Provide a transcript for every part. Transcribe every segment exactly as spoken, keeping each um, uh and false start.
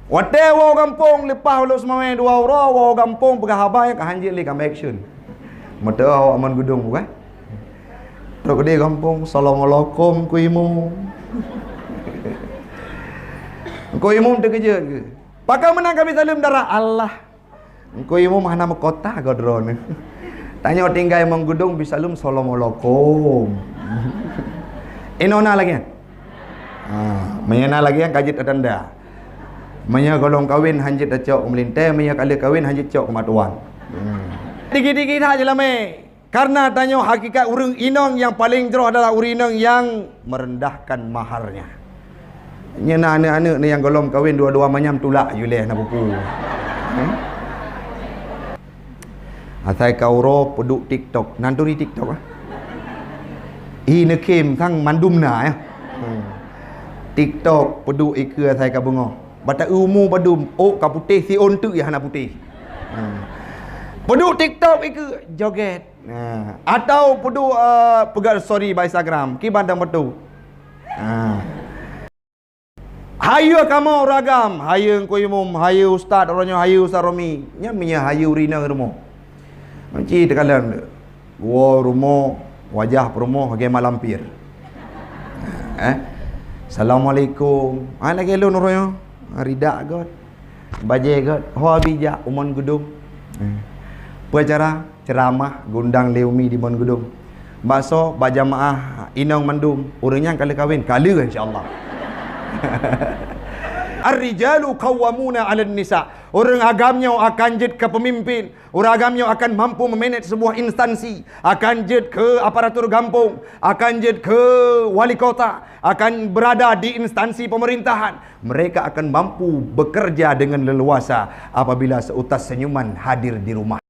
Watée woe gampông, leupah ulôn seumawée dua uroe, woe gampông peugah haba nyang ka hanjeuet lé ka action. Meuteuk awak mon geudong bukan? Trok di gampông, "Assalamualaikum, Ku Imum." Ku Imum teukeujot geuh. "Pakon meunan kami saleuem dara?" "Allah." Engkau imum hana meukota godron. Tanyoe tinggai meugeudong bisalum solomolokom. Inoe na lagée nyan? Ha, meunyoe na lagée nyan ka jeuet tanda. Meunyoe golom kawen hanjeuet tacok keu meulintée, meunyoe ka lheueh kawen hanjeuet cok keu matuan. Hmm. Dikit-dikit that jeulamé. Karena tanyoe hakikat ureuëng inong nyang paleng jroh adalah ureuëng inong nyang merendahkan maharnya. Nyan na aneuk-aneuk ni nyang golom kawin dua-dua manyam tulak yuleh na pupu. Hmm? Asai ka uroe peuduek TikTok, nan turi TikTok ah. I neukem sang mandum na ya. Hmm. TikTok peuduek ikeue asai ka beungoh. Bata umu badum, ôk ka putéh, siôn teuk ya hana putéh. Hmm. Peuduek TikTok ikeue joget. Nah, atau peuduek, eh, peugah story bak Instagram, kiban dang beutôi. Ha. Hayeue kamoe ureuëng agam, hayeue Engku Imum, hayeue ustaz, uroe nyoe hayeue Ustaz Romi. Nyan meunyoe hayeue ureuëng inong rumoh. Manci teukalon deh. Woe rumoh, wajah peurumoh lagée malampir. Eh? Assalamualaikum. Ah, lagée lôn uroe nyoe. Ridak got. Bajée got. Ho bijak umon geudong. Eh. Peue cara? Ceuramah gundang lé umi di mon geudong. Bakso bak jamaah inong mandum, ureuëng nyang ka lheueh kawin, ka lheueh insya-Allah. Ar-rijalu qawwamuna 'alan nisa. Ureuëng agam nyoe akan jeuet keu peumimpin. Ureuëng agam nyoe akan mampu memanage sebuah instansi, akan jeuet keu aparatur gampông, akan jeuet keu wali kota, akan berada di instansi pemerintahan. Mereka akan mampu bekerja dengan leluasa apabila seutas senyuman hadir di rumah.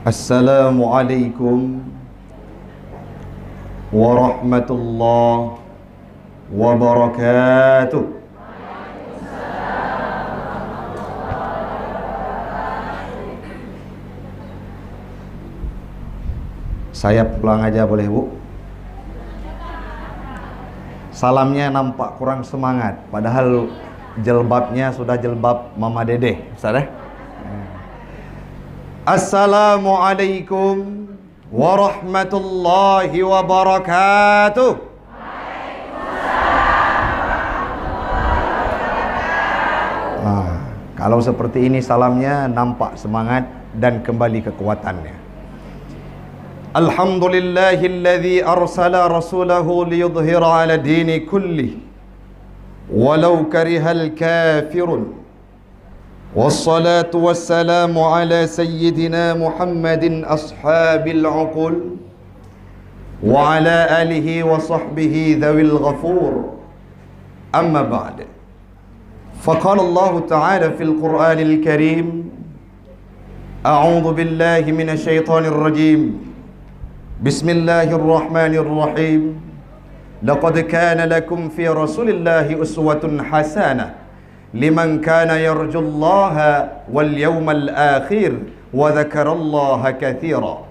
Assalamualaikum warahmatullahi wabarakatuh. Saya pulang aja boleh, Bu? Salamnya nampak kurang semangat, padahal jelbabnya sudah jelbab Mama Dedeh, Ustaz, eh? Assalamualaikum warahmatullahi wabarakatuh. Ah, kalau seperti ini salamnya, nampak semangat dan kembali kekuatannya. Alhamdulillahilladzi arsala rasulahu liyudhhira 'ala dini kullih walau karihal kafirun. Wassalatu wassalamu ala sayyidina Muhammadin ashabil uqul wa ala alihi wa sahbihi dzawil ghufur. Amma ba'd. Faqala Allahu ta'ala fil Qur'anil Karim, a'udzu billahi minasy syaithanir rajim. Bismillahirrahmanirrahim. Laqad kana lakum fi Rasulillahi uswatun hasanah liman kana yarjullaha wal yawmal akhir wa dzakarallaha katsira.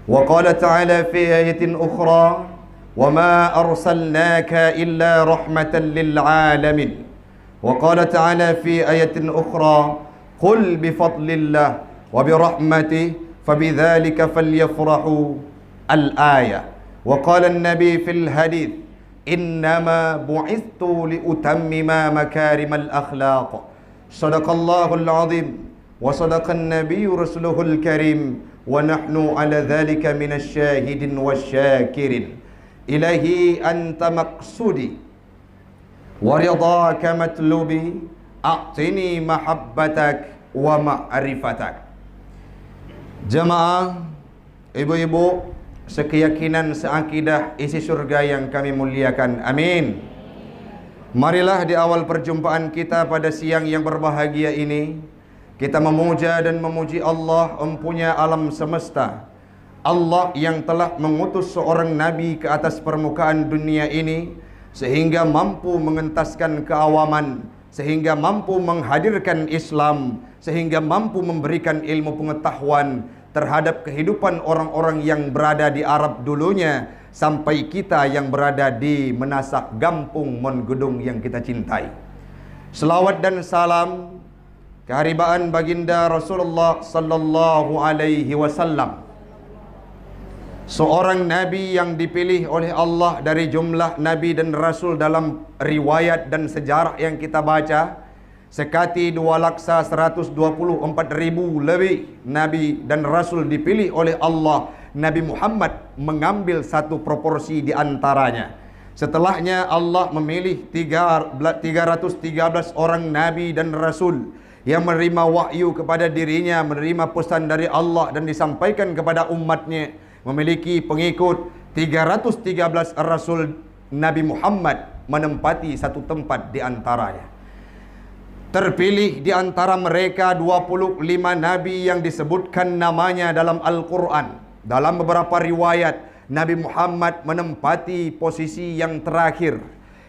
Wa qala ta'ala fi ayatin ukhra, "Wa ma arsalnaka illa rahmatan lil alamin." Wa qala ta'ala fi ayatin ukhra, "Qul bi fadlillah wa bi rahmatihi fabidzalika falyafrahu." Al-ayah. Wa qala an-nabi fil hadits, "Innama bu'itstu li utammima makarimal akhlaq." Sadaqallahul azim wa sadaqan nabiyyu rasuluhul karim wa nahnu ala dzalika minasy syahidin wasy syakirin. Ilahi anta maqsudi wa ridhaka matlubi, a'tini mahabbatak wa ma'rifatak. Jamaah, ibu-ibu, sekeyakinan, seakidah isi syurga yang kami muliakan. Amin. Marilah di awal perjumpaan kita pada siang yang berbahagia ini, kita memuja dan memuji Allah, Empunya alam semesta. Allah yang telah mengutus seorang nabi ke atas permukaan dunia ini, sehingga mampu mengentaskan keawaman, sehingga mampu menghadirkan Islam, sehingga mampu memberikan ilmu pengetahuan, terhadap kehidupan orang-orang yang berada di Arab dulunya sampai kita yang berada di Meunasah, gampông Mon Geudong yang kita cintai. Selawat dan salam keharibaan Baginda Rasulullah sallallahu alaihi wasallam, seorang nabi yang dipilih oleh Allah dari jumlah nabi dan rasul. Dalam riwayat dan sejarah yang kita baca, sekati dua laksa seratus dua puluh empat ribu lebih nabi dan rasul dipilih oleh Allah, Nabi Muhammad mengambil satu proporsi di antaranya. Setelahnya, Allah memilih tiga bela-, tiga ratus tiga belas orang nabi dan rasul yang menerima wahyu kepada dirinya, menerima pesan dari Allah dan disampaikan kepada umatnya, memiliki pengikut tiga ratus tiga belas rasul. Nabi Muhammad menempati satu tempat di antaranya. Terpilih di antara mereka dua puluh lima nabi yang disebutkan namanya dalam Al-Quran. Dalam beberapa riwayat, Nabi Muhammad menempati posisi yang terakhir.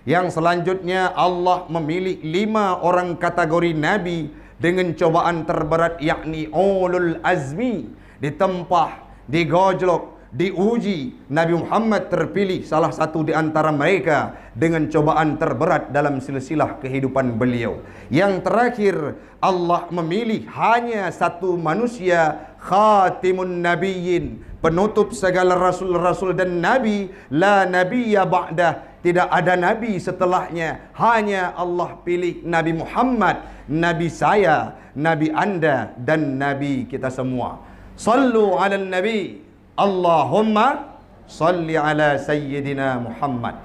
Yang selanjutnya, Allah memilih lima orang kategori nabi dengan cobaan terberat, yakni ulul azmi, ditempa, digojlok, diuji. Nabi Muhammad terpilih salah satu di antara mereka dengan cobaan terberat dalam silsilah kehidupan beliau. Yang terakhir, Allah memilih hanya satu manusia, khatimun nabiyyin, penutup segala rasul-rasul dan nabi, la nabiyya ba'dah, tidak ada nabi setelahnya, hanya Allah pilih Nabi Muhammad, nabi saya, nabi anda, dan nabi kita semua. Sallu ala nabi. Allahumma salli ala sayyidina Muhammad.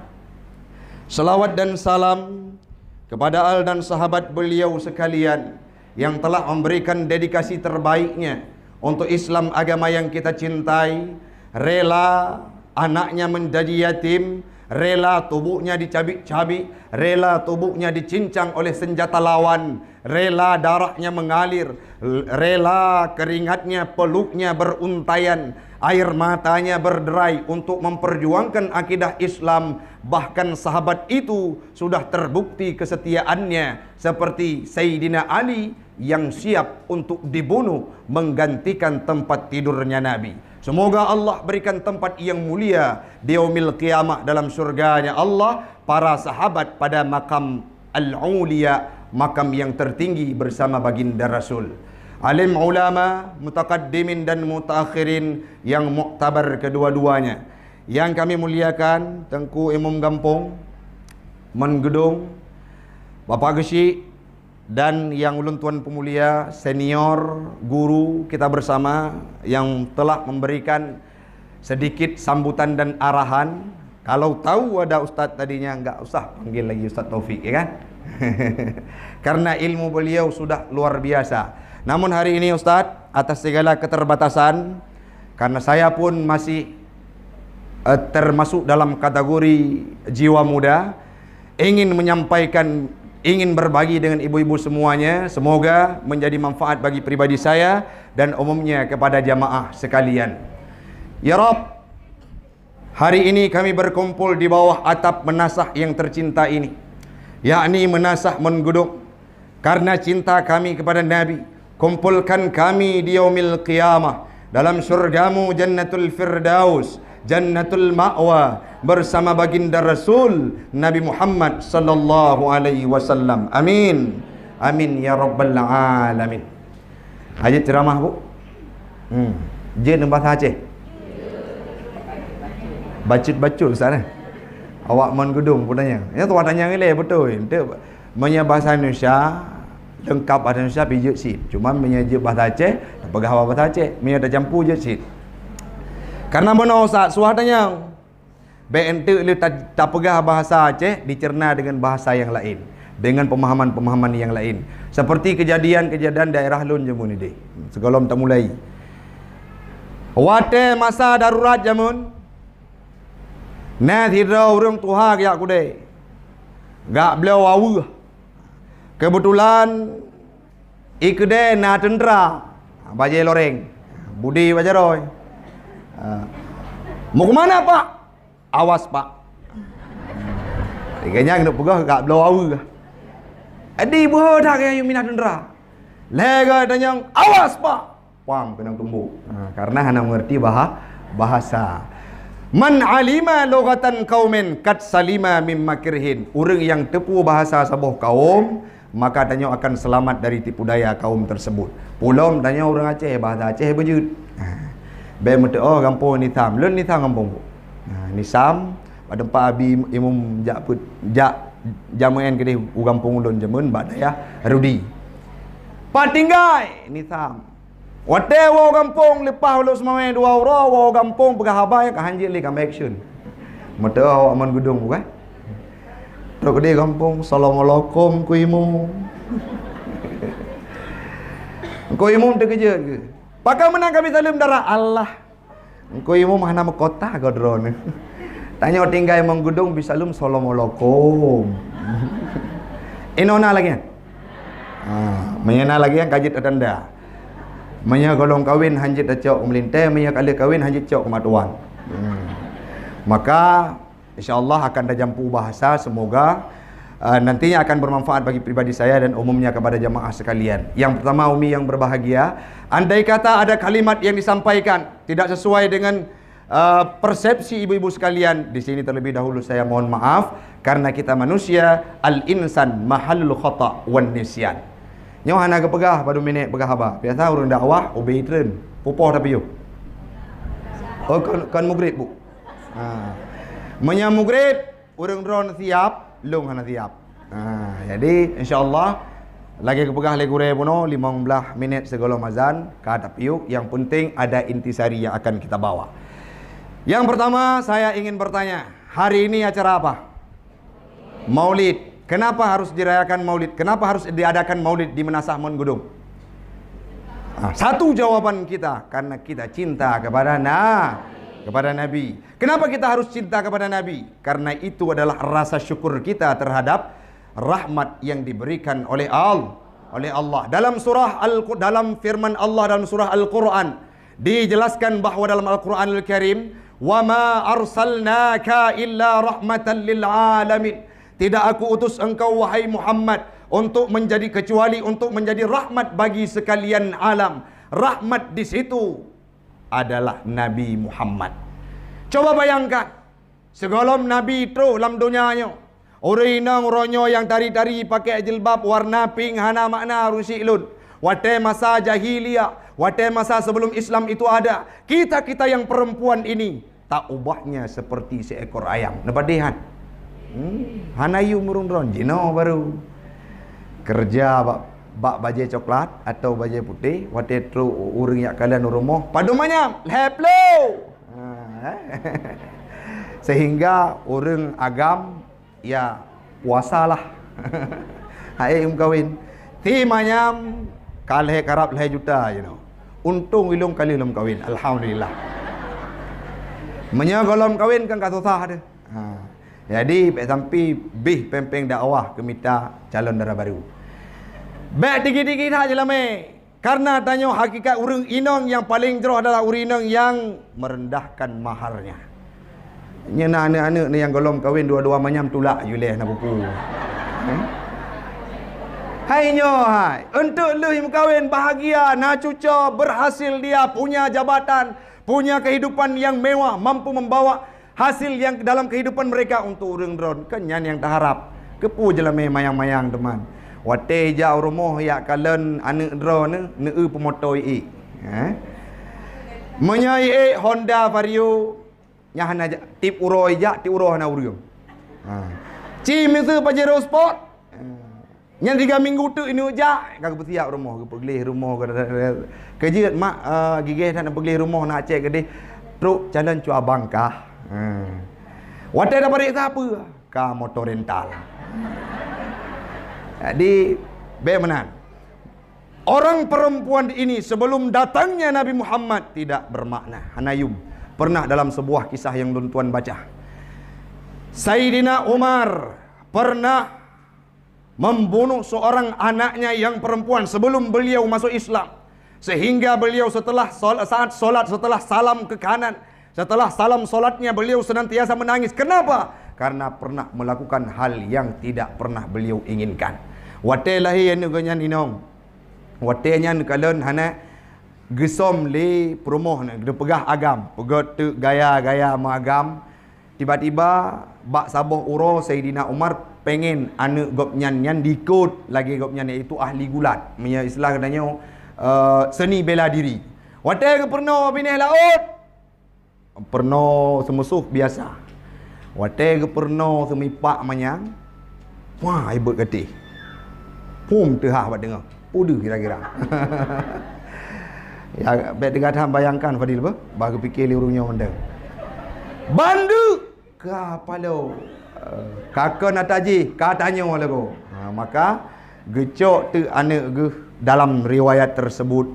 Selawat dan salam kepada al dan sahabat beliau sekalian yang telah memberikan dedikasi terbaiknya untuk Islam, agama yang kita cintai, rela anaknya menjadi yatim, rela tubuhnya dicabik-cabik, rela tubuhnya dicincang oleh senjata lawan, rela darahnya mengalir, rela keringatnya, peluknya beruntaian, air matanya berderai untuk memperjuangkan akidah Islam. Bahkan sahabat itu sudah terbukti kesetiaannya, seperti Sayyidina Ali yang siap untuk dibunuh menggantikan tempat tidurnya Nabi. Semoga Allah berikan tempat yang mulia di yaumil qiyamah dalam syurganya Allah para sahabat pada makam al-uliya, makam yang tertinggi bersama Baginda Rasul. Alim ulama, mutakaddimin dan mutaakhirin yang muktabar kedua-duanya. Yang kami muliakan, Teungku Imum Gampông, Mon Geudong, Bapak Geuchik, dan yang ulôn tuan peumulia, senior, guru kita bersama yang telah memberikan sedikit sambutan dan arahan. Kalau tahu ada ustaz tadinya, enggak usah panggil lagi Ustaz Taufik, ya kan? Karena ilmu beliau sudah luar biasa. Namun hari ini, Ustaz, atas segala keterbatasan, karena saya pun masih, eh, termasuk dalam kategori jiwa muda, ingin menyampaikan, ingin berbagi dengan ibu-ibu semuanya. Semoga menjadi manfaat bagi pribadi saya dan umumnya kepada jamaah sekalian. Ya Rabb, hari ini kami berkumpul di bawah atap Meunasah yang tercinta ini, yakni Meunasah Mon Geudong. Karena cinta kami kepada Nabi, kumpulkan kami di yaumil qiyamah dalam syurga-Mu Jannatul Firdaus, Jannatul Ma'wa, bersama Baginda Rasul Nabi Muhammad sallallahu alaihi wasallam. Amin. Amin ya rabbal alamin. Hajat ceramah, Bu? Hmm. Jeuet bahasa Aceh? Bacut-bacut, Ustaz, eh? Awak Mon Geudong pun tanya. Ya, tuan tanya nilai betul. Ente, meunyo bahasa Indonesia, lengkap bahasa Indonesia, pi jeuet cit. Cuma meunyo jeuet bahasa Aceh, peugah bahasa Aceh. Meunyo tacampur jeuet cit. Karena bunoe, Ustaz, suah tanya. Bék enteuk lé ta-, tapeugah bahasa Aceh dicerna dengan bahasa yang lain, dengan pemahaman-pemahaman yang lain. Seperti kejadian-kejadian daerah lôn jameun idéh. Sigohlom tamulai. Watée masa darurat jameun, na sidroe ureuëng tuha geujak keudée. Geujak bloe aweueh. Keubeutulan, i keudée na teuntra, bajée loreng, budi bak jaroe. Ha. "Mau ke mana, Pak?" "Awas, Pak." Tiga nyan keuneuk peugah geujak bloe aweueh. Jadi beuhe that keu ayue minah teuntra. Lhée geuh tanyong, "Awas, Pak!" Pang keunong tumbok. Ha, karena hana mengerti baha-, bahasa. "Man alima lughatan qaumin qad salima min makrihin." Ureuëng nyang teupeu bahasa saboh kaum, maka tanyoe akan selamat dari tipu daya kaum tersebut. Pulom tanyoe ureuëng Aceh, bahasa Aceh beujeuet. Ha. Bék meuteuk, "Oh, gampông Nitham." Lôn Nitham gampông. Ha, Nitham, bak teumpat Abi Imum jak peuet, jak jamén keudeh u gampông ulôn jameun bak dayah Rudi. Pat tinggai Nitham. Watée woe gampông leupah ulôn seumawé dua uroe, woe gampông peugah haba nyang ka hanjeuet lé ka action. Meuteuk awak Mon Geudong bukan? Trok di gampông, "Assalamualaikum, Ku Imum." Ku Imum teukeujot keu, "Pakon meunan kami saleuem dara Allah?" Engkau Imum hana meukota keu droeneuh. Tanyoe tinggai Mon Geudong bisaleuem, "Assalamualaikum." Inoe na lagée nyan? Ha, meunyoe na lagée nyan ka jeuet tanda. Meunyoe gohlom kawen hanjeuet tacok keu meulintée, meunyoe ka lheueh kawen hanjeuet cok keu matuan. Hmm. Maka, insya Allah akan tajampu bahasa, semoga, eh, nantinya akan bermanfaat bagi pribadi saya dan umumnya kepada jamaah sekalian. Yang pertama, Umi yang berbahagia, andai kata ada kalimat yang disampaikan tidak sesuai dengan, eh, persepsi ibu-ibu sekalian, di sini terlebih dahulu saya mohon maaf, karena kita manusia, al-insan mahallul khata wan nisyan. Nyoe hana geupeugah, baru minèt peugah haba. Biasa ureuëng dakwah, ubé treun, pupoh tapiôh. Oh, kon, kon mugrib, Bu. Ha. Meunyoe mugrib, ureuëng droeneuh siap, lôn hana siap. Ha, jadi, insya Allah, lagée geupeugah lé gurée bunoe, limong blaih minèt sigohlom azan, ka tapiôh. Yang penting ada intisari yang akan kita bawa. Yang pertama, saya ingin bertanya, hari ini acara apa? Maulid. Kenapa harus dirayakan Maulid? Kenapa harus diadakan Maulid di Meunasah Mon Geudong? Ah, satu jawaban kita, karena kita cinta kepada na-, kepada Nabi. Kenapa kita harus cinta kepada Nabi? Karena itu adalah rasa syukur kita terhadap rahmat yang diberikan oleh Al-, oleh Allah. Dalam surah Al, dalam firman Allah dalam surah Al-Quran, dijelaskan bahwa dalam Al-Quranul Karim, "Wa ma arsalnaka illa rahmatan lil alamin." Tidak Aku utus engkau, wahai Muhammad, untuk menjadi, kecuali untuk menjadi rahmat bagi sekalian alam. Rahmat di situ adalah Nabi Muhammad. Coba bayangkan, sigohlom Nabi troh lam donya nyoe, ureuëng inong uroe nyoe nyang tari-tari pakai jilbab warna pink hana makna, ureuëng siklon. Watée masa jahiliyah, watée masa sebelum Islam itu ada, kita-kita yang perempuan ini tak ubahnya seperti seekor ayam. Neupadé han? Hmm, hana yum ureuëng droen, jinoe baru. Kerja bak, bak bajée coklat atau bajée putéh, watée troh ureuëng jak kalon u rumoh, padum manyam, lhée ploh. Ha, eh. Sehingga ureuëng agam, ya, puasalah. Hai meukawen. Ti manyam ka lhée karab lhée juta jinoe. Untông ilong ka lheueh lom kawen. Alhamdulillah. Meunyoe gohlom kawen kan ka susah deh. Ha. Jadi, bék sampai bih péng-péng dakwah keu mita calon dara baru. Bék tinggi-tinggi that jeulamé. Karena tanyoe hakikat ureuëng inong nyang paleng jroh adalah ureuëng inong nyang merendahkan maharnya. Nyan na aneuëk-aneuëk ni nyang gohlom kawen dua-dua manyam tulak yuleh na pupu. Eh? Hai nyoe hai, untuk lheueh meukawen bahagia, na cuco, berhasil dia, punya jabatan, punya kehidupan yang mewah, mampu membawa hasil yang dalam kehidupan mereka untuk ureuëng droen. Kan nyan nyang taharap. Keupeue jeulamé mayang-mayang teuma. Watée jak u rumoh jak kalon aneuëk droeneuh, neueu peumoto iék. Ha? Meunyoe iék Honda Vario, nyan hana jak, tiep uroe jak, tiep uroe hana ureuëng. Ha. Ci miseue Pajero Sport. Ha. Nyan tiga minggu teuk inong jak, ka geupeusiap rumoh, geupeugleh rumoh, ke-, ke-, keujeuet mak, eh, gigeh that peugléh rumoh na cek keudeh, trok calon cua bangkah. Hmm. Watée taparéksa peue? Ka moto rental. Jadi, bék meunan. Orang perempuan ini sebelum datangnya Nabi Muhammad tidak bermakna. Hana yum. Pernah dalam sebuah kisah yang lôn tuan baca. Saidina Umar pernah membunuh seorang anaknya yang perempuan sebelum beliau masuk Islam. Sehingga beliau setelah sol-, saat solat, setelah salam ke kanan, setelah salam solatnya beliau senantiasa menangis. Kenapa? Karena pernah melakukan hal yang tidak pernah beliau inginkan. Watée lahé aneuëk geuh nyan inong, watée nyan kalon hana Geusöm lé peurumoh nyan, geupeugah agam, peugöt teuk gaya-gaya meuagam. Tiba-tiba, bak saboh uroe Saidina Umar pengen aneuk gobnyan nyan diikot lagèe gobnyan, yaitu ahli gulat. Meunyoe istilah geutanyoe, eh, seni bela diri. Watèe geupeurunoe binéh laôt, peurunoe seumusoh biasa. Watèe geupeurunoe seumipak manyang, wah, ibeuet gatéh. Phom teuhah bak teungoh. Peue deuh kira-kira? Ya, bèk teuga that bayangkan, Fadil, beuh? Bah geupike lé ureueng nyoe mantong. Bandeuek ka paloe. Eh, ka kön ata jih, ka tanyoe lagoe. Ha, maka geucok teuk aneuk geuh, dalam riwayat tersebut,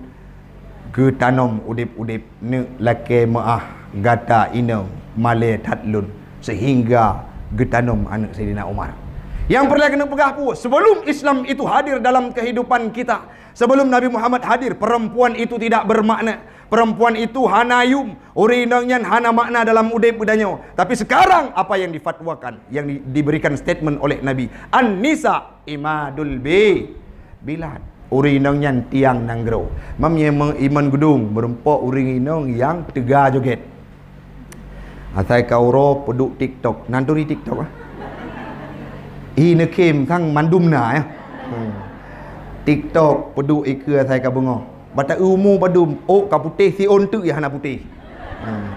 geutanom udép-udép neuk lakèe meu'ah gata inong malèe that lôn, sehingga geutanom aneuk Saidina Umar. Nyang peureulèe keuneuk peugah peue? Sebelum Islam itu hadir dalam kehidupan kita, sebelum Nabi Muhammad hadir, perempuan itu tidak bermakna. Perempuan itu hana yum, ureueng inong nyan hana makna dalam udép geutanyoe. Tapi sekarang apa yang difatwakan, yang di-, diberikan statement oleh Nabi, "An-nisa imadul bi-, bilad." Ureueng inong nyan tiang nanggroe. Mam nyang me-, i Mon Geudong, meurumpok ureueng inong nyang teuga jogét. Asai ka uroe peuduek TikTok. Na turi TikTok, ah? Hi neukhém sang mandum na, ya. Hmm. TikTok peuduek ikeue asai ka beungoh. Bata umu padum, ôk ka putéh, siôn teuk nyang hana putéh. Hmm.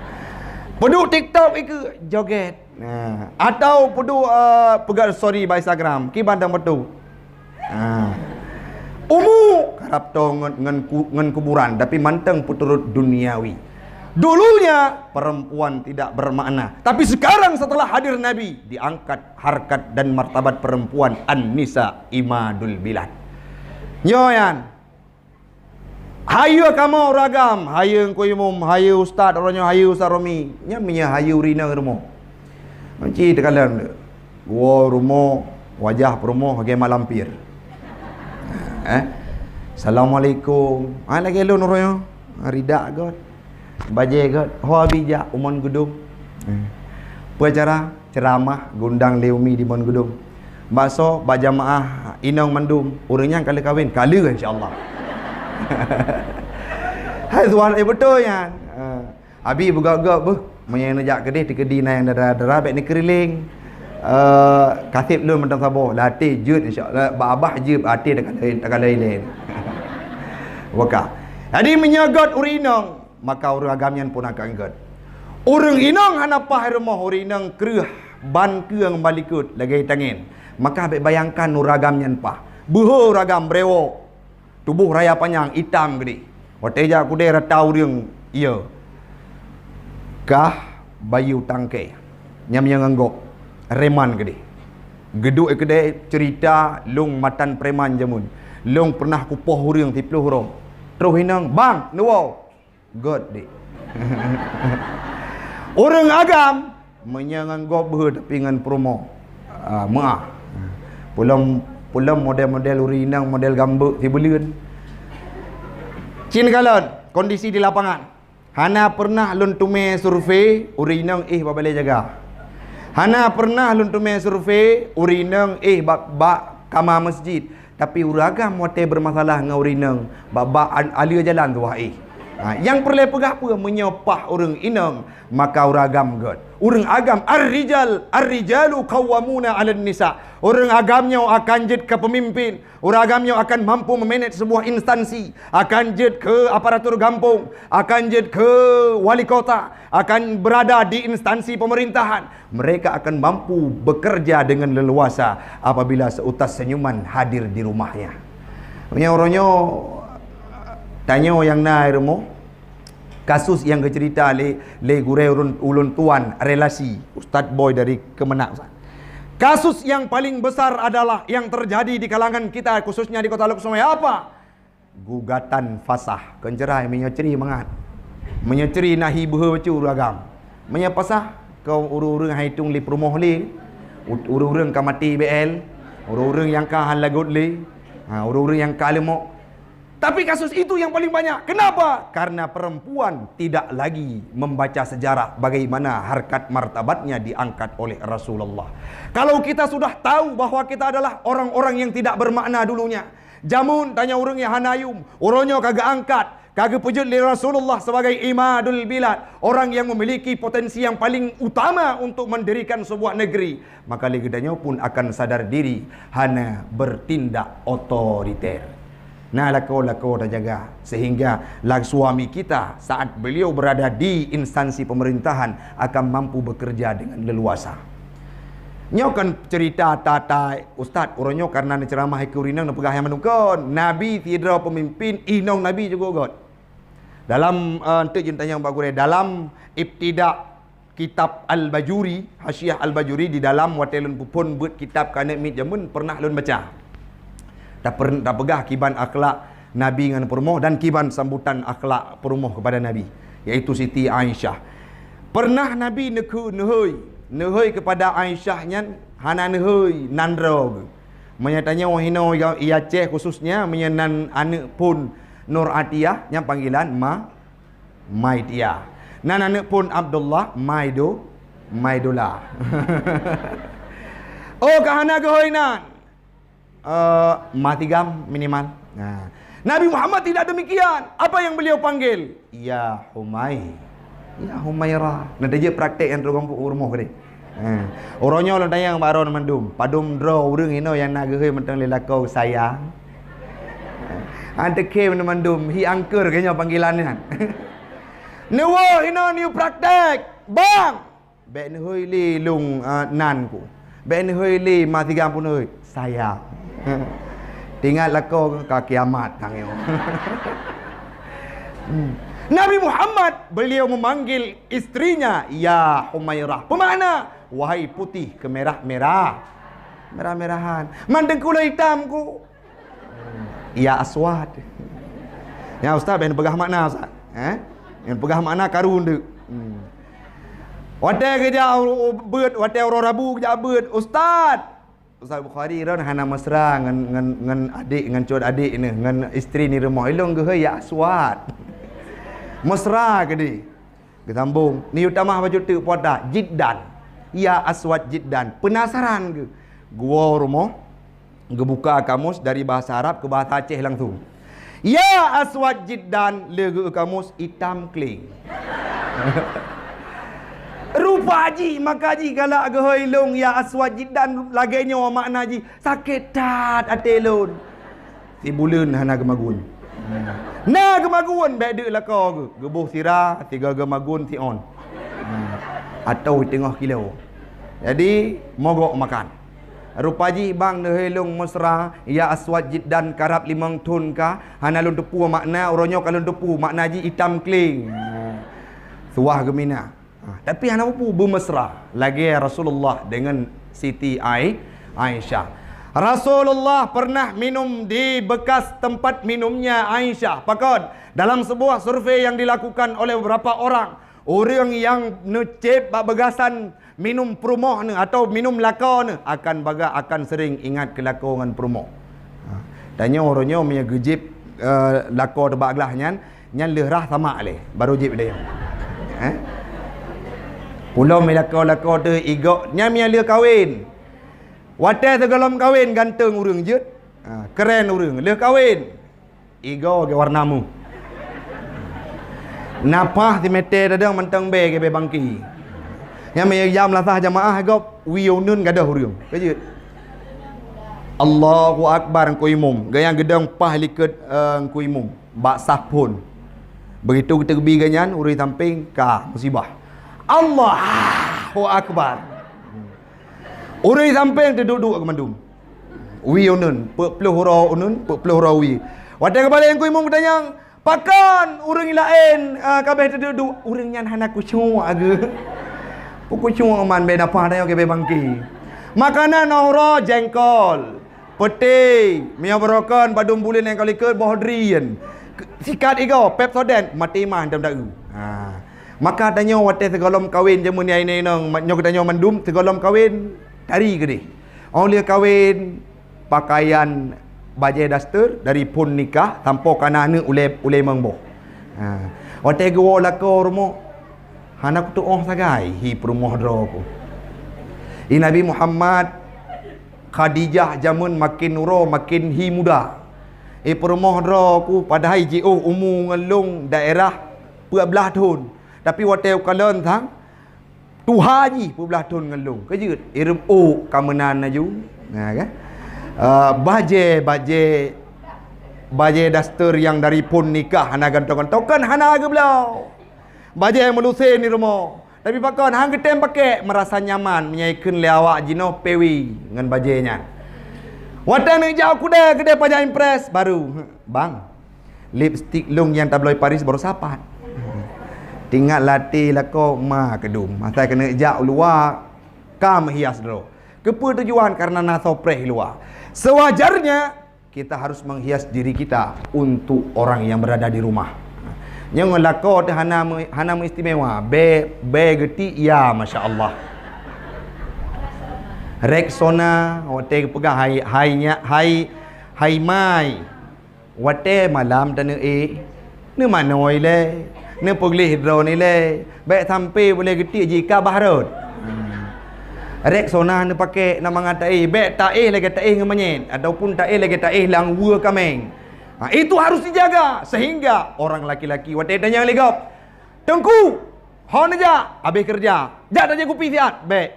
Peuduek TikTok ikeue jogét. Nah, atau peuduek, eh, peugah story bak Instagram, kiban dan beutôi. Ha. Umu karab toe ngon, ngon ku-, ngon kuburan, tapi mantong peuturot duniawi. Dulunya perempuan tidak bermakna, tapi sekarang setelah hadir Nabi, diangkat harkat dan martabat perempuan, an-nisa imadul bilad. Nyoe nyan. Hayeue kamoe ureueng agam, hayeue Teungku Imum, hayeue ustaz, uroe nyoe hayeue Ustaz Romi. Nyan meunyoe hayeue ureueng inong rumoh. Manci teukalon. Woe rumoh, wajah peurumoh lagèe malampir. Eh? Assalamualaikum. Ah, lagèe lôn uroe nyoe. Ah, ridak göt. Bajèe göt. Ho abi jak u Mon Geudong. Eh. Peue acara? Ceuramah, geundang lé umi di Mon Geudong. Bak soe? Bak jamaah inong mandum. Ureueng nyan ka lheueh kawen? Ka lheueh, insya Allah. Hai tuan, eh, beutôi nyan. Ah. Abi beugöt-göt beuh, meunyoe neujak keudeh, teukeudi na nyang dara-dara, bèk neukeurileng. Eh, kaseb lôn mantong saboh, lam até jeuet, insya Allah, bak abah jeuet, até takalon, takalon ilèe. Waka. Jadi, meunyoe göt ureueng inong, maka ureueng agam nyan pun akan göt. Ureueng inong hana paih rumoh, ureueng inong kreueh ban keue ngon ban likot lagèe tangèn. Maka bèk bayangkan ureueng agam nyan paih. Beuhe ureueng agam, brewok. Tuboh raya panyang, itam keudeh. Watèe jak keudeh rata ureueng, iya. Kah bayeue tangkai. Nyam nyang ngon gob. Reman keudeh. Geuduek keudeh cerita lôn matan preman jameun. Lôn pernah kupoh ureueng siplôh uroe. Troh inong, "Bang, neuwoe." Göt, dik. Ureueng agam, meunyoe ngon gob beuhe tapi ngon peurumoh, ah, meu'ah. Peulom, peulom model-model ureueng inong, model gambeuk sibeuleuen. Cit neukalon kondisi di lapangan. Hana pernah lôn teumé survei, ureueng inong éh bak balèe jaga. Hana pernah lôn teumé survei, ureueng inong éh bak, bak kama masjid. Tapi ureueng agam watèe beumasalah ngon ureueng inong, bak, bak al-, aleue jalan tuwah éh. Ha, nyang peureulèe peugah peue, meunyoe paih ureueng inong, maka ureueng agam göt. Ureueng agam, ar-rijal, ar-rijalu qawwamuna 'alan nisa. Ureueng agam nyoe akan jeuet keu peumimpin. Ureueng agam nyoe akan mampu meumanage sebuah instansi. Akan jeuet keu aparatur gampông. Akan jeuet keu wali kota. Akan berada di instansi pemerintahan. Mereka akan mampu bekerja dengan leluasa apabila seutas senyuman hadir di rumahnya. Meunyoe uroe nyoe, tanyoe nyang na i rumoh, kasus nyang geuceurita lé, lé gurèe ulôn, ulôn tuan relasi Ustaz Boy dari Kemenag. Kasus yang paling besar adalah yang terjadi di kalangan kita, khususnya di Kota Lhokseumawe. Apa? Gugatan fasah. Kon cerai, meunyoe cerai mangat. Meunyoe cerai na hi beuhe bacut ureueng agam. Meunyoe fasah, keu ureueng-ureueng han itong lé peurumoh lé, u-, ureueng-ureueng ka maté B L, ureueng-ureueng nyang ka han lagot lé, ha, ureueng-ureueng nyang ka leumok. Tapi kasus itu yang paling banyak. Kenapa? Karena perempuan tidak lagi membaca sejarah bagaimana harkat martabatnya diangkat oleh Rasulullah. Kalau kita sudah tahu bahwa kita adalah orang-orang yang tidak bermakna dulunya, jameun tanyoe ureueng nyang hana yum, uroe nyoe ka geuangkat, ka geupeujeuet lé Rasulullah sebagai imadul bilad, orang yang memiliki potensi yang paling utama untuk mendirikan sebuah negeri, maka lé geutanyoe pun akan sadar diri hana bertindak otoriter. Nah, lakoe-lakoe tajaga, sehingga la-, suami kita saat beliau berada di instansi pemerintahan akan mampu bekerja dengan leluasa. Nyoe kan cerita tata, Ustaz, uroe nyoe karena neuceuramah ikeue ureueng inong neupeugah nyang meunukon. Nabi sidroe pemimpin, inong Nabi juga göt. Dalam, eh, enteuk jeuet tanyong bak gurée, dalam Ibtida kitab Al-Bajuri, Hasyiah Al-Bajuri, di dalam watée lôn peuphon beuet kitab keu aneuk miet jameun pernah lôn baca. Taper-, tapeugah kiban akhlak Nabi ngon peurumoh dan kiban sambutan akhlak peurumoh kepada Nabi, yaitu Siti Aisyah. Pernah Nabi neukheun neuhôi, neuhôi kepada Aisyah nyan hana neuhôi nan droe geuh. Meunyoe tanyoe hinoe i Aceh khususnya, meunyoe nan aneuk phon Nur Atiyah, nyan panggilan ma, Mai Tia. Nan aneuk phon Abdullah, Maido, Maidola. Oh, ka hana geuhôi nan. Eh, Ma Tigam minimal. Nah. Nabi Muhammad tidak demikian. Apa yang beliau panggil? Ya Humai. Ya Humaira. Nah, dia praktek yang terus rumoh tadi. Ha. Uroe nyoe lôn tanyong bak droeneuh mandum, padum droe ureueng inoe nyang na geuhôi mantong lé lakoe sayang? Ha. Anteuke mandum, hi angker keu nyoe panggilan nyan. Neuwoe inoe neupraktek, bang! Bék neuhôi lé lôn, ah, nan ku. Bék neuhôi lé Ma Tigam pun neuhôi, sayang. Tinggai lakoe ka kiamat tanyoe. Hmm. Nabi Muhammad, beliau memanggil istrinya, "Ya Humairah." Pemakna, "Wahai putih kemerah-merah." Merah-merahan. Man teungku lôn itam ku. "Ya Aswad." Ya Ustaz, bék neupeugah makna Ustaz. Eh? Bék neupeugah makna karu deuk. Hmm. Watée geujak u-, u-, beuet, watée uroe Rabu geujak beuet, Ustaz. Ustaz Bukhari ron hana mesra ngon, ngon, ngon adék, ngon cut adék ni, ngon istri ni rumoh. Ilôn geuhôi ya Aswad. Mesra keudeh. Geusambong, neuyue tamah bacut teuk puata, jiddan. Ya Aswad jiddan. Penasaran geuh. Geuwoe rumoh, geubuka kamus dari bahasa Arab ke bahasa Aceh langsung. Ya Aswad jiddan, lé geuh kamus itam kling. Rupa jih, maka jih galak geuhôi lôn ya Aswad jiddan lagée nyoe makna jih, sakét that até lôn. Sibuleuen hana geumagun. Na geumagun, bék deuk lakoe geuh. Geuboh sira, sigoe geumagun siôn. Atau teungoh kilo. Jadi, mogok makan. Rupa jih bang neuhôi lôn mesra, ya Aswad jiddan karab limong thon ka, hana lôn teupeu makna, uroe nyoe ka lôn teupeu makna jih itam kling. Suah geumina. Ha, tapi hana mupu beumesra lagée Rasulullah dengan Siti Ai-, Aisyah. Rasulullah pernah minum di bekas tempat minumnya Aisyah. Pakon? Dalam sebuah survei yang dilakukan oleh beberapa orang, ureuëng nyang neucéb bak beugasan minum peurumoh neuh atau minum lakoe neuh akan baga-, akan sering ingat keu lakoe ngon peurumoh. Ha, tanyoe uroe nyoe meunyoe geujieb, eh, lakoe teuh bak glah nyan, nyan lheueh rhah samak lé, barô jieb lé. Eh? Pulom lakoe-lakoe teuh igok, nyan meunyoe lheueh kawen. Watée sigohlom kawen ganteng ureuëng jeuet. Ha, keren ureuëng. Lheueh kawen, igoe geuwarna mu. Napah simeté dadong mantong bé geuh bé bangki. Nyan meunyoe jam lasah jamaah gob, wie uneun gadôh ureuëng. Ka jeuet. Allahu Akbar, Teungku Imum. Gaya geudong paih likot, eh, Teungku Imum. Bak saf phon. Begitu geuteubi gobnyan, ureuëng sampéng ka musibah. Allahu Akbar. Ureuëng sampéng teuduek-duek keu mandum. Wie uneun, peuet ploh uroe uneun, peuet ploh uroe wie. Watée geubalek Teungku Imum geutanyong, "Pakon ureuëng laén, ah, ka abéh teuduek-duek?" Ureuëng nyan hana khusyuk lagée. Peu khusyuk man bé napah tanyoe keu bé bangki. Makanan uroe jengkol. Peuté, meunyoe beurokon padum buleuen nyang ka likot boh drien. Sikat igoe, Pepsodent, maté mah dam daeu. Ha. Maka tanyoe watée sigohlom kawen jameun nyang inong-inong, ma-, nyoe geutanyoe mandum sigohlom kawen tari keudeh. Óh lheueh kawen, pakaian bajée daster dari phon nikah sampoe kana aneuëk ulée, ulée mong boh. Ha. Watée geuwoe lakoe rumoh, hana kutuoh sagai hi peurumoh droe ku. Di Nabi Muhammad, Khadijah jameun makin uroe makin hi muda. Eh, peurumoh droe ku padahai jiôh umu ngon lôn daerah peuet blaih thon. Tapi watèe ukalon sang tuha jih peuet blaih thon ngon lôn. Keujeuet, ireup ôk ka meunan laju. Nah, kan? Ah, bajèe, bajèe, bajèe daster nyang dari phon nikah hana gantoe-gantoe, kan hana geubloe. Bajèe meulusen di rumoh. Tapi pakon, han geutém pakèk, meurasa nyaman meunyoe ikheun lé awak jinoe P W ngon bajèe nyan. Watèe neujak u keudè, keudè pajak imprès, baru, "Bang, lipstik lôn nyang tabloe Paris baru sapat." Teuingat latèe lakoe ma keudum. Asai keuneuk jak u luwa, ka meuhias droe. Keupeue tujuan? Karena na soe preh luwa. Sewajarnya, kita harus menghias diri kita untuk orang yang berada di rumah. Nyang lakoe teuh hana meu-, hana meuistimewa. Bèe, bèe geutik, ya, masya Allah. Rexona, watèe geupeugah hai, hai nya, hai, hai mai. Watèe malam taneuk éh, neumanoe ilèe, neupeugleh droeneuh ilèe, bèk sampé bulèe geutik jih ka bah rhot. Hmm. Rexona neupakèk na mangat taéh, bèk taéh lagèe taéh ngon manyét, ataupun taéh lagèe taéh lam weue kaméng. Ha, itu harus dijaga, sehingga orang laki-laki watèe tanyong lé gob, "Teungku, ho neujak?" "Habéh keureuja." "Jak tajép kupi siat." "Bèk."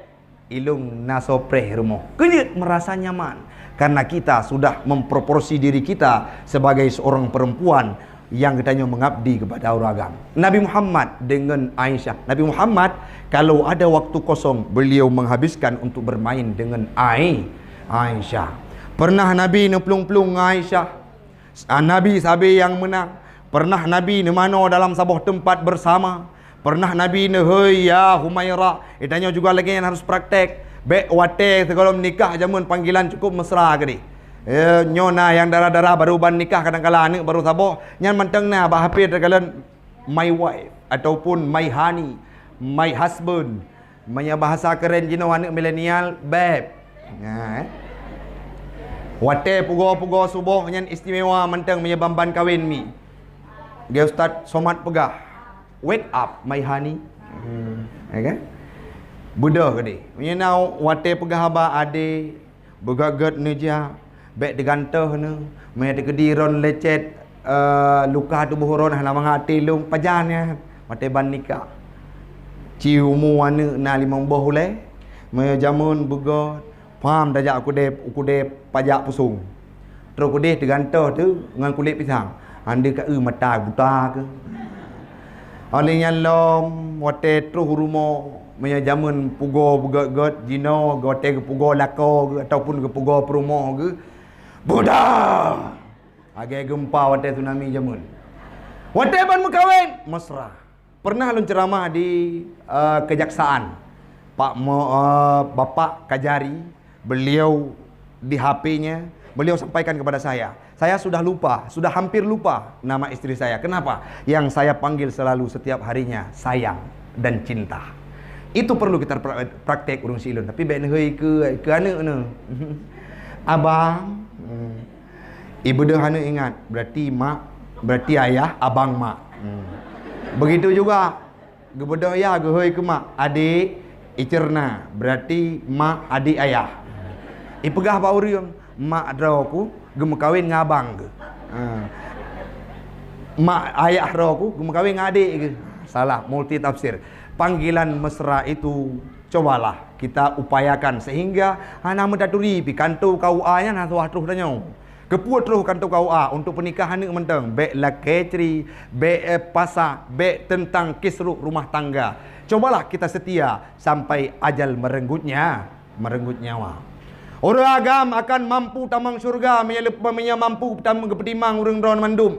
Ilôn na soe preh rumoh. Keujeuet meurasa nyaman karena kita sudah memproporsi diri kita sebagai seorang perempuan yang geutanyoe mengabdi kepada ureueng agam. Nabi Muhammad dengan Aisyah. Nabi Muhammad, kalau ada waktu kosong, beliau menghabiskan untuk bermain dengan Ai-, Aisyah. Pernah Nabi neuplueng-plueng ngon Aisyah. Ah, Nabi sabe nyang meunang. Pernah Nabi neumanoe dalam saboh teumpat bersama. Pernah Nabi neuhôi, "Ya Humaira." Geutanyoe juga lagèe nyan harus praktek. Bèk watèe sigohlom nikah jameun panggilan cukup mesra keudéh. Eh, nyoe na nyang dara-dara baru ban nikah, kadang kala aneuk baru saboh. Nyan mantong na bak H P teukalon my wife ataupun my honey, my husband. Meunyoe bahasa keren jinoe aneuk milenial, babe. Nah, eh. Watèe pugoe-pugoe suboh nyan istimewa mantong meunyoe ban-ban kawen mi. Geu Ustaz Somad peugah, "Wake up, my honey." Hmm, ya kan? Beudôh keudéh. Meunyoe na watèe peugah haba adé, beugét-gét neujak, bèk teugantoh neuh. Meunyoe teukeudi droen lecet, eh, luka tuboh droen hana mangat até lôn, pajan nyan, watèe ban nikah. Ci umu aneuk na limong boh ulèe, meunyoe jameun beugét, pham tajak u keudè, u keudè pajak pusong. Trok keudéh teugantoh teuh ngon kulét pisang. Andeuh ka eu mata buta keuh. Óh lheueh nyan lom, watèe troh u rumoh, meunyoe jameun pugoe beugét-gét, jinoe watèe geupugoe lakoe geuh ataupun geupugoe peurumoh geuh, buda! Lagèe geumpa watèe tsunami jameun. Watèe ban meukawen, mesra. Pernah lôn ceuramah di, eh, kejaksaan. Pak Mo-, eh, Bapak Kajari, beliau di H P-nya, beliau sampaikan kepada saya, "Saya sudah lupa, sudah hampir lupa nama istri saya. Kenapa? Yang saya panggil selalu setiap harinya sayang dan cinta." Itu perlu kita pra-, praktek ureueng sileuen. Tapi bèk neuhôi keu, keu aneuk neuh. Abang. Hmm. Ibeudôh aneuk ingat, berarti mak, berarti ayah, abang mak. Hmm. Begitu juga, geubeudôh yah geuhôi keu mak, adik, icerna, berarti mak, adik, ayah. Ipeugah bak ureueng, mak droe ku geumeukawen ngon abang geuh. Ha. Mak ayah droe ku geumeukawen ngon adik geuh. Salah, multi tafsir. Panggilan mesra itu cobalah kita upayakan sehingga hana meutaturi pih kantô K U A nyan hana suah troh tanyoe. Keupeue troh kantô K U A? Untuk pernikahan aneuk mantong, bèk lakèe cri, bèk, eh, pasa, bèk teuntang kisruh rumah tangga. Cobalah kita setia sampai ajal merenggut nya-, merenggut nyawa. Ureueng agam akan mampu tamong syeuruga meunyoe leup-, meunyoe mampu tam-, geupeutimang ureueng droe mandum.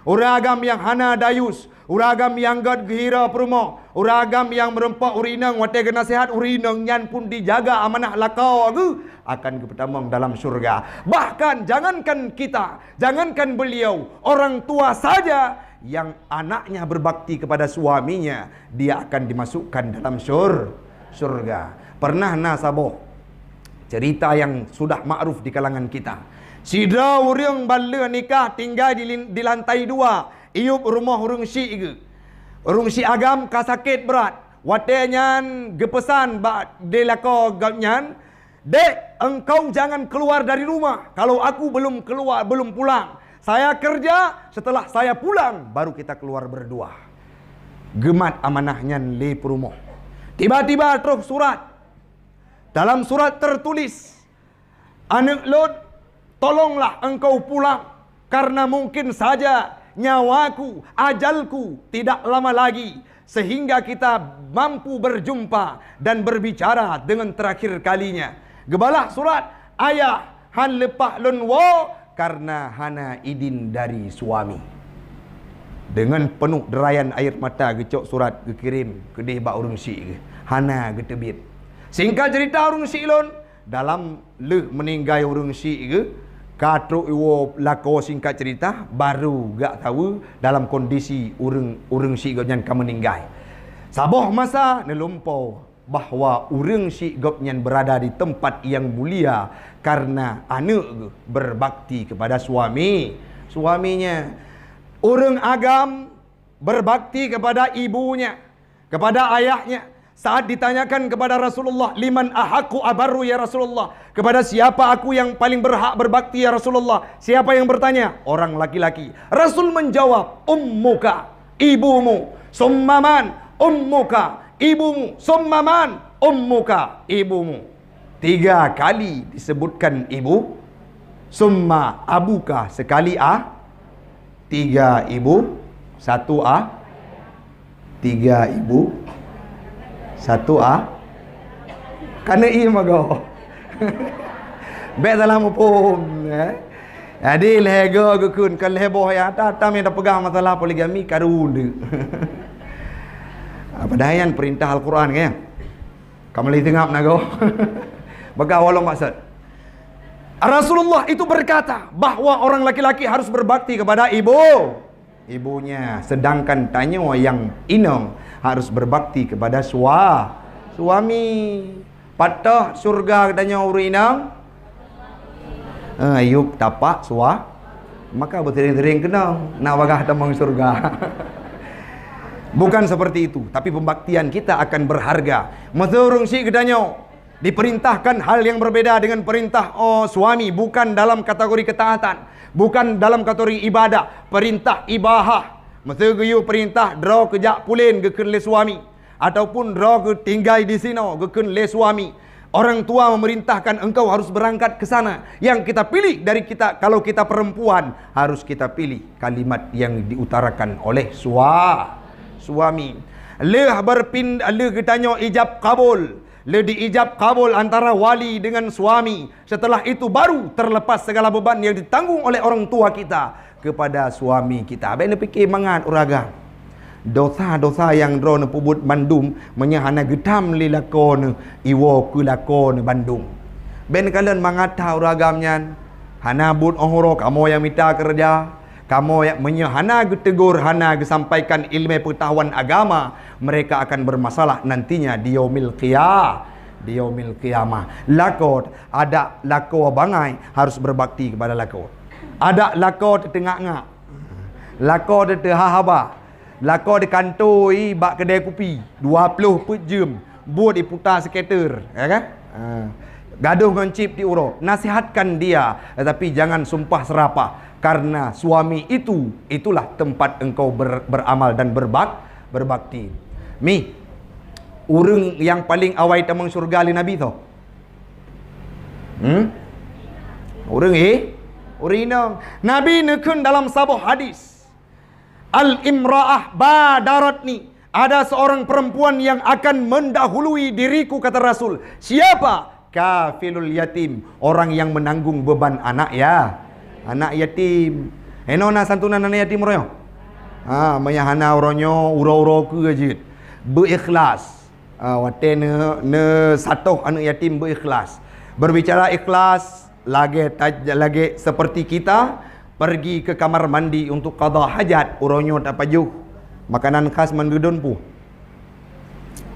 Ureueng agam nyang hana dayus, ureueng agam nyang gèt geuhira peurumoh, ureueng agam nyang meureumpok ureueng inong watèe geunaseuhat, ureueng inong nyan pun dijaga amanah lakoe geuh akan geupeutamong dalam syeuruga. Bahkan jangankan kita, jangankan beliau, orang tua saja yang anaknya berbakti kepada suaminya, dia akan dimasukkan dalam syur-, syurga. Pernah na saboh cerita yang sudah makruf di kalangan kita. Sidroe ureueng ban lheueh nikah tinggai di lin-, di lantai dua, iyup rumoh ureueng syik geuh. Ureueng syik agam ka sakét brat. Watèe nyan geupeusan bak di lakoe gobnyan, "Dek, engkau jangan keluar dari rumah kalau aku belum keluar, belum pulang. Saya kerja, setelah saya pulang, baru kita keluar berdua. Geumat amanah nyan lé peurumoh. Tiba-tiba troh surat. Dalam surat tertulis, "Aneuk lôn, tolonglah engkau pulang, karena mungkin saja nyawaku, ajalku tidak lama lagi, sehingga kita mampu berjumpa dan berbicara dengan terakhir kalinya." Geubalah surat, "Ayah, han leupah lôn woe, karena hana idin dari suami." Dengan penuh derayan air mata geucok surat geukirém keudeh bak ureuëng syiek geuh. Hana geuteubiet. Singkat cerita, ureuëng syiek lôn, dalam lheueh meuninggai ureuëng syiek geuh, ka trok iwoe lakoe, singkat cerita, baru gak tahu dalam kondisi ureuëng, ureuëng syiek gobnyan ka meuninggai. Saboh masa neulumpoe bahwa ureuëng syiek gobnyan berada di tempat yang mulia karena aneuk geuh berbakti kepada suami, suaminya. Ureuëng agam berbakti kepada ibunya, kepada ayahnya. Saat ditanyakan kepada Rasulullah, "Liman ahaqqu abarru ya Rasulullah? Kepada siapa aku yang paling berhak berbakti ya Rasulullah?" Siapa yang bertanya? Orang laki-laki. Rasul menjawab, "Ummuka, ibumu, summa man, ummuka, ibumu, summa man, ummuka, ibumu." Tiga kali disebutkan ibu, summa abuka sekali a, tiga ibu, satu a, tiga ibu, satu a, kana i mago. Bek salah muphom, eh. Jadi lhée go geukheun, kon lhée boh ya, ta-, tam nyang tapeugah masalah poligami karu deuk. Padahai nyan perintah Al-Quran kan? Kamu lagi tengap nago. Bagawa lom maksud. Rasulullah itu berkata bahwa orang laki-laki harus berbakti kepada ibu, ibunya, sedangkan tanyoe nyang inong harus berbakti kepada sua-, suami. Pat teuh syurga geutanyoe ureuëng inong? Eh, yup tapak sua-, maka beuteuring-teuring keunong na bagah tamong syurga. Bukan seperti itu, tapi pembaktian kita akan berharga. Meuseu ureuëng syiek geutanyoe diperintahkan hal yang berbeda dengan perintah, oh, suami, bukan dalam kategori ketaatan, bukan dalam kategori ibadah, perintah ibahah. Meuseu geuyue perintah droe keu jak pulen geukheun lé suami, ataupun droe keu tinggai di sinoe geukheun lé suami. Orang tua memerintahkan engkau harus berangkat ke sana. Yang kita pilih dari kita, kalau kita perempuan, harus kita pilih kalimat yang diutarakan oleh sua-, suami. Lheueh berpind-, lheueh geutanyoe ijab kabul, lheueh diijab kabul antara wali dengan suami. Setelah itu baru terlepas segala beban yang ditanggung oleh orang tua kita kepada suami kita. Bèk neupike mangat ureueng agam. Dosa-dosa nyang droeneuh peubuet bandum, meunyoe hana geutam lé lakoe neuh, iwoe keu lakoe neuh bandum. Bèk neukalon mangat that ureueng agam nyan. Hana buet óh uroe kamoe nyang mita keureuja, kamoe nyang, meunyoe hana geutegur, hana geusampaikan ileumèe peungeutahuan agama, mereka akan bermasalah nantinya di yaumil qia-, di yaumil qiyamah. Lakoe, adak lakoe bangai harus berbakti kepada lakoe. Adak lakoe teuteungak-ngak. Lakoe teuhah haba. Lakoe dikantoi bak keudè kupi dua ploh peuet jeuem, buet iputa sketer, ya kan? Ha. Gadoh ngon cip di uroe. Nasihatkan dia, tetapi jangan sumpah serapah, karena suami itu, itulah tempat engkau ber-, beramal dan berbak-, berbakti. Mi, ureueng nyang paleng awai tamong syeuruga lé Nabi soe? Hmm? Ureueng, eh? Ureueng inong. Nabi neukheun dalam saboh hadis, "Al-imra'ah badaratni." Ada seorang perempuan yang akan mendahului diriku, kata Rasul. Siapa? Kafilul yatim, orang yang menanggung beban anak ya-, anak yatim. Henoe na santunan anak yatim uroe nyoe? Ha, meunyo hana uroe nyoe, uroe-uroe keue jeuet. Beuikhlas. Ah, watèe neu-, neusatoh aneuk yatim beuikhlas. Berbicara ikhlas, lagèe taj-, lagèe seperti kita pergi ke kamar mandi untuk qada hajat, uroe nyoe tapajoh makanan khas Mandeudon pu.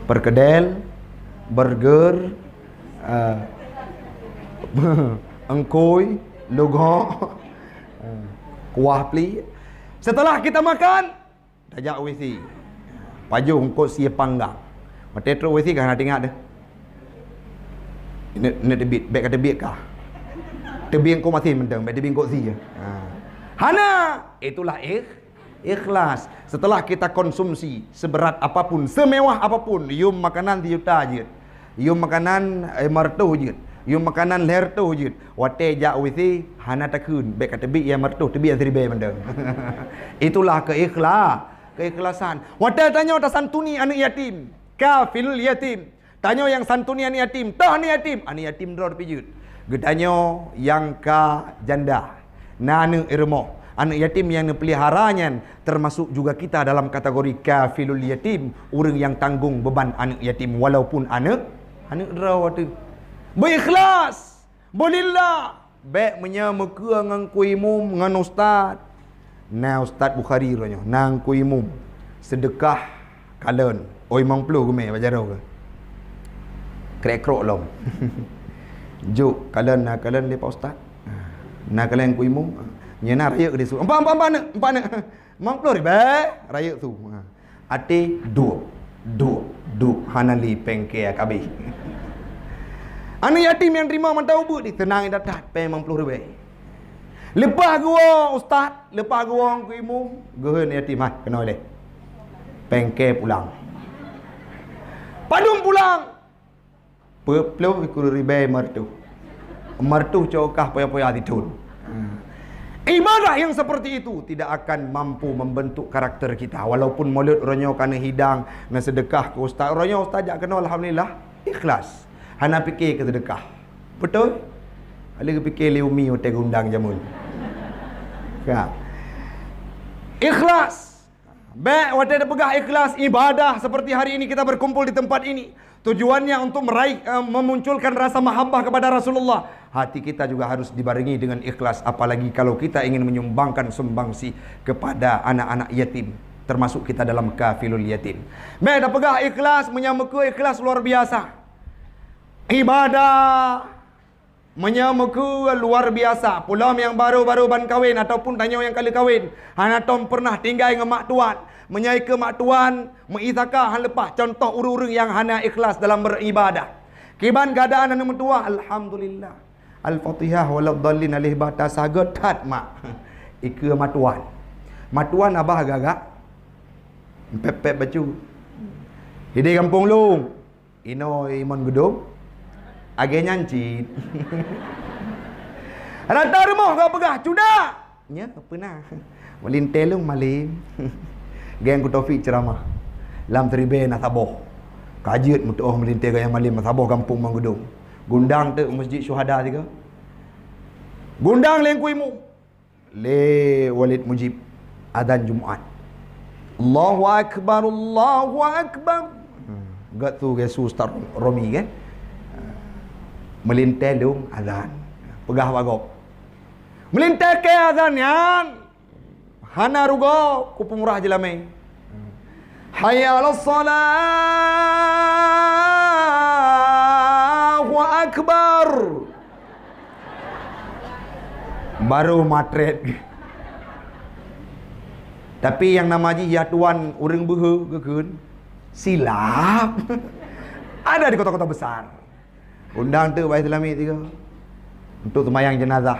Perkedel, burger, ah, engkoi, lugok, ah, kuah pli. Setelah kita makan, tajak WC. Pajoh eungkôt sie panggang. Watèe trok WC ka hana teuingat deh. Neuk, neuk teubiet, bèk ka teubiet kah. Teubiet eungkôt masin mantong, bèk teubiet eungkôt sie. Ha. Hana, itulah ikh, ikhlas. Setelah kita konsumsi seberat apapun, semewah apapun, yum makanan sijuta jeuet, yum makanan, eh, lima reutôh jeuet, yum makanan lhèe reutôh jeuet, watèe jak W C hana takheun, bèk ka teubiet nyang lhèe reutôh, teubiet nyang siribèe mantong. Itulah keikhla-, keikhlasan. Watèe tanyoe tasantuni aneuk yatim, kafilul yatim, tanyoe nyang santuni aneuk yatim, toh aneuk yatim, aneuk yatim droe pih jeuet. Geutanyoe nyang ka janda, na aneuk i rumoh, aneuk yatim nyang neupeulihara nyan teumasok juga kita dalam kategori kafilul yatim, ureueng nyang tanggong beuban aneuk yatim walaupun aneuk, aneuk droe teuh. Beuikhlas, beulillah. Bèk meunyoe meukeue ngon Teungku Imum ngon ustaz. Na Ustaz Bukhari uroe nyoe, na Teungku Imum. Seudeukah kalon. Oh, limong ploh geumè bak jaroe keuh. Krèk-krok lom. Jok kalon, na kalon lé Pak Ustaz. Na kalon Teungku Imum. Nyan na rayeuk di su. Empat, empat, empat aneuk, empat aneuk. Limong ploh ribèe, rayeuk su. Ha. Até duek, duek, duek, hana lé péng kèe ka abéh. Aneuk yatim nyang teurimong mantong ubeut, di teunang that-that, péng limong ploh ribèe. Leupah geuwoe ustaz, leupah geuwoe Teungku Imum, geuhon yatim, "Hai, keunoe lé. Péng kèe pulang." Padum pulang? Peuet ploh, ikul ribèe lima reutôh. Lima reutôh cok kah poya-poya sithon. Ibadah yang seperti itu tidak akan mampu membentuk karakter kita. Walaupun mulod uroe nyoe ka neuhidang, neuseudeukah keu ustaz. Uroe nyoe ustaz jak keunoe, alhamdulillah, ikhlas. Hana piké keu seudeukah. Beutôi? Lé geupiké lé umi watèe geundang jameun. Ka. Ikhlas. Bèk watèe tapeugah ikhlas ibadah seperti hari ini kita berkumpul di tempat ini. Tujuannya untuk meraih, eh, memunculkan rasa mahabbah kepada Rasulullah. Hati kita juga harus dibarengi dengan ikhlas, apalagi kalau kita ingin menyumbangkan sumbangsih kepada anak-anak yatim, termasuk kita dalam kafilul yatim. Bèk tapeugah ikhlas, meunyoe meukeue ikhlas luar biasa. Ibadah Meunyoe meukeue luar biasa, pulo nyang barô-barô ban kawen ataupun tanyoe nyang ka lheueh kawen, hana tom peureunah tinggai ngon mak tuan. Meunyoe ikeue mak tuan, meuisaka han leupah contoh ureueng-ureueng nyang hana ikhlas dalam beribadah. Kiban keuadaan aneuk meutuwah, alhamdulillah. Al-Fatihah waladdallin alif ba ta sagot that mak. Ikeue mak tuan. Mak tuan abah gagak. Pép-pép bacut. Hidé gampông lôn. Inoe imon geudong, agée nyan cit. Rata rumoh geupeugah, "Cudak!" Nyoe peuna. Meulintée lôn malem. Geng ku Taufik ceuramah. Lam Siribée na saboh. Ka jeuet meutuoh meulintée gaya malem na saboh gampông imon geudong. Gundang teuk Masjid Syuhada sigoe. Gundang lé Teungku Imum. Lé Walid Mujib, azan Jumat. "Allahu Akbar, Allahu Akbar." Hmm, gét tu geusu Ustaz Romi kan? Meulintée lôn azan. Peugah bak gob. Meulintée kée azan nyan. Hana rugoe, kupeumurah jeulamé. "Hayya 'alas shalah, Allahu Akbar." Baru matret. Tapi nyang nama jih, "Ya Tuan, ureuëng beuhe," geukheun. Silap. Ada di kota-kota besar. Undang teuk bak Islami tiga. Untuk seumayang jenazah.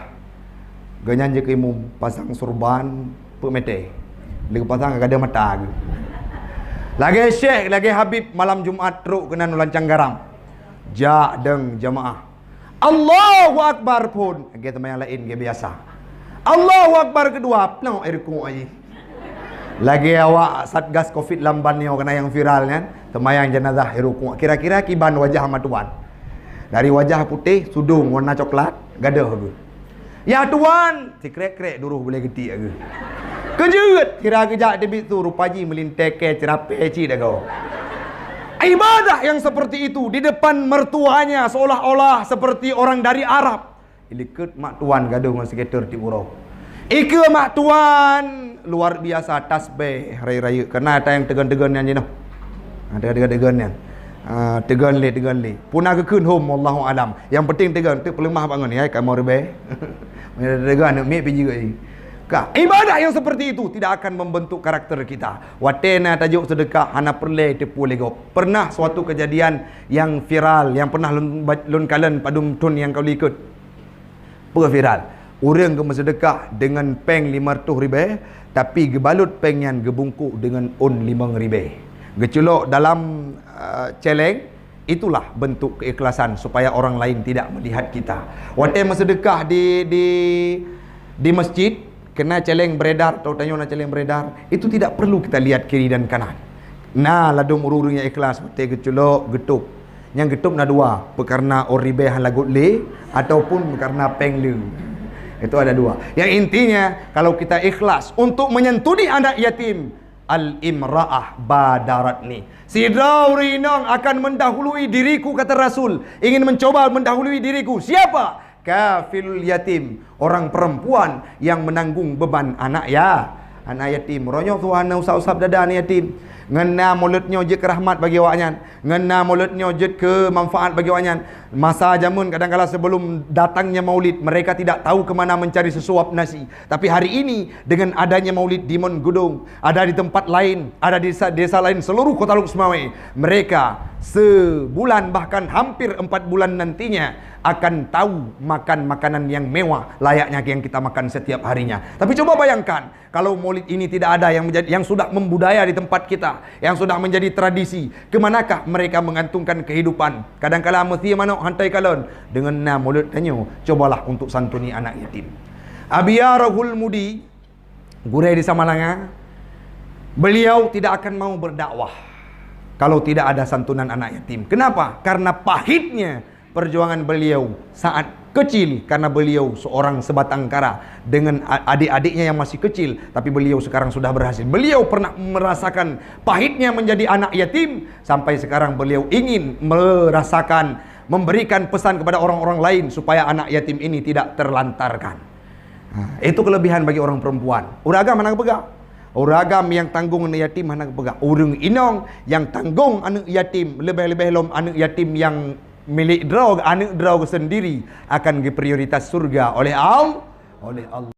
Gobnyan jeuet keu imum, pasang surban, peuet meuté. Lheueh pasang ka gadôh mata geuh. Lagée syekh, lagée habib malam Jumat trok keunan u Lancang Garam. Jak dong jamaah. Allahu Akbar phon. Lagée seumayang laén, lagée biasa. Allahu Akbar keudua, plong, eh, rukuk aja. Lagée awak satgas covid lam ban nyoe keunan nyang viral nyan, seumayang jenazah, eh, rukuk. Kira-kira kiban wajah mak tuan. Dari wajah putéh, sudong warna coklat, gadôh geuh. "Ya Tuan!" Sikrek-krek duroh bulée geutik geuh. Keujeuet, sira geujak teubiet su, rupa jih meulintée kée ceurapée cit dagoe. Ibadah yang seperti itu di depan mertuanya seolah-olah seperti orang dari Arab. Ilikot mak tuan gadôh ngon sekitar tiep uroe. Ikeue mak tuan luar biasa tasbih rayeuk-rayeuk. Keunan ata nyang teugon-teugon nyan jinoe. Ha, teugon-teugon nyan. Ha, teugon lé, teugon lé. Peue na geukheun hom, wallahu alam. Nyang penting teugon, teuk peuleumah bangon, ya, kamoe ribée. Teugon aneuk miet pih jeuet. Ka, ibadah yang seperti itu tidak akan membentuk karakter kita. Watée na tajok seudeukah, hana peureulée teupeue lé gob. Pernah suatu kejadian yang viral, yang pernah lôn, lôn kalon padum thon nyang ka lheueh likot. Peue viral? Ureuëng geumeuseudeukah deungon péng lima reutôh ribée, tapi geubalot péng nyan geubungkôk deungon ôn limong ribée. Geuculok dalam, eh, céléng, itulah bentuk keikhlasan supaya orang lain tidak melihat kita. Watée meuseudeukah di, di, di masjid, kena céléng beredar atau tanyoe na céléng beredar, itu tidak perlu kita lihat kiri dan kanan. Na ladôm ureuëng-ureuëng nyang ikhlas, watée geuculok, geutôb. Nyang geutôb na dua, peukareuna ôn ribée hana lagot lé, ataupun peukareuna péng le. Itu ada dua. Yang intinya, kalau kita ikhlas untuk menyantuni anak yatim, al-imra'ah badaratni. Sidroe ureuëng inong akan mendahului diriku, kata Rasul, ingin mencoba mendahului diriku. Siapa? Kafilul yatim, orang perempuan yang menanggung beban anak ya, anak yatim. Uroe nyoe tuhan usap-usap dada anak yatim. Ngon na mulod nyoe jeuet keu rahmat bagi awaknyan. Ngon na mulod nyoe jeuet keu manfaat bagi awaknyan. Masa jameun kadang-kala sebelum datangnya maulid, mereka tidak tahu ke mana mencari sesuap nasi. Tapi hari ini, dengan adanya maulid di Mon Gudong, ada di tempat lain, ada di desa, desa lain seluruh Kota Lhokseumawe, mereka sebulan, bahkan hampir empat bulan nantinya, akan tahu makan makanan yang mewah layaknya yang kita makan setiap harinya. Tapi coba bayangkan, kalau maulid ini tidak ada yang menjadi, yang sudah membudaya di tempat kita, yang sudah menjadi tradisi, ke manakah mereka menggantungkan kehidupan? Kadang-kala meusie manok hantai kalon. Dengan na mulod tanyoe, cobalah untuk santuni anak yatim. Abiya Rohul Mudi, gurée di Samalanga, beliau tidak akan mau berdakwah kalau tidak ada santunan anak yatim. Kenapa? Karena pahitnya perjuangan beliau saat kecil, karena beliau seorang sebatang kara dengan a-, adik-adiknya yang masih kecil, tapi beliau sekarang sudah berhasil. Beliau pernah merasakan pahitnya menjadi anak yatim, sampai sekarang beliau ingin merasakan, memberikan pesan kepada orang-orang lain supaya anak yatim ini tidak terlantarkan. Ha, itu kelebihan bagi orang perempuan. Ureuëng agam hana geupeugah. Ureuëng agam nyang tanggong aneuk yatim hana geupeugah. Ureuëng inong nyang tanggong aneuk yatim, leubeh-leubeh lom aneuk yatim nyang milék droe, aneuk droe sendiri, akan geuprioritas syurga oleh Al-, oleh Allah.